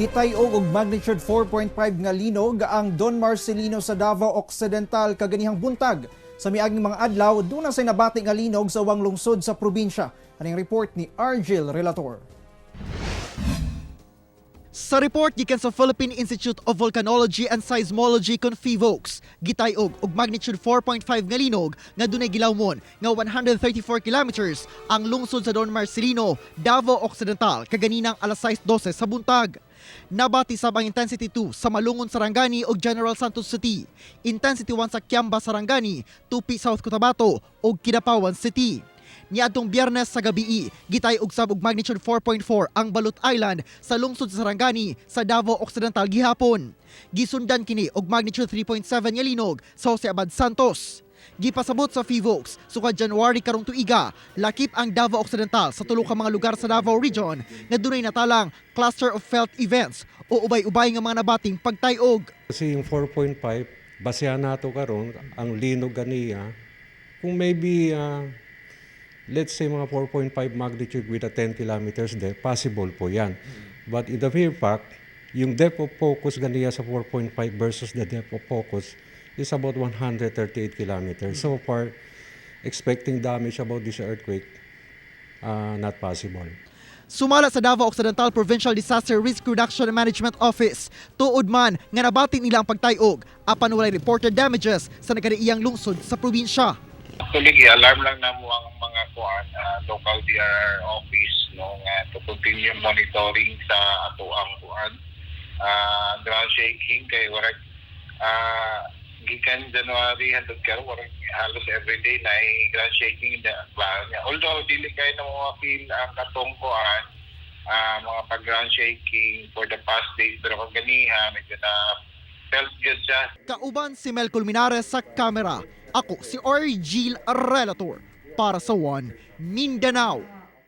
Gitay-og og magnitude 4.5 nga linog ang Don Marcelino sa Davao Occidental kaganihang buntag. Sa miaging mga adlaw, duna say nabati nga linog sa ubang lungsod sa probinsya. Aning report ni Argel Relator. Sa report gikan sa Philippine Institute of Volcanology and Seismology kon PHIVOLCS, gitay-og og magnitude 4.5 nga linog nga dunay gilawmon nga 134 kilometers ang lungsod sa Don Marcelino, Davao Occidental kaganinang alas 6:12 sa buntag. Nabati sab ang intensity 2 sa Malungon, Sarangani ug General Santos City, intensity 1 sa Kiamba, Sarangani, Tupi, South Cotabato ug Kidapawan City. Niadtong Biyernes sa gabii, gitay-og sab og magnitude 4.4 ang Balut Island sa lungsod sa Sarangani sa Davao Occidental gihapon. Gisundan kini og magnitude 3.7 nga linog sa Jose Abad Santos. Gipasabot sa PHIVOLCS, sukad January karong tuiga, lakip ang Davao Occidental sa tulo ka mga lugar sa Davao Region nga dunay natalang cluster of felt events o ubay-ubay nga mga nabating pagtayog. Kasi yung 4.5, basehan nato karon ang linog ganiya, kung maybe, let's say mga 4.5 magnitude with a 10 kilometers depth, possible po yan. But in the mere fact, yung depth of focus ganiya sa 4.5 versus the depth of focus is about 138 kilometers. So far, expecting damage about this earthquake, not possible. Sumala sa Davao Occidental Provincial Disaster Risk Reduction and Management Office, tuod man nga nabati nila ang pagtayog apan walay reported damages sa nagkadaiyang lungsod sa probinsya. Actually, i-alarm lang namo ang mga kuan, local DRR office, no, nga to continue monitoring sa ato ang kuan, ground shaking kay warag gikan January hantod karon, warag halos everyday na ground shaking na ba niya. Although dili kay na mo feel ang katong kuan, mga pag ground shaking for the past days, pero kung ganiha medyo na felt good siya. Kauban si Mel Colmenares sa kamera. Ako si Argil Relator para sa One Mindanao.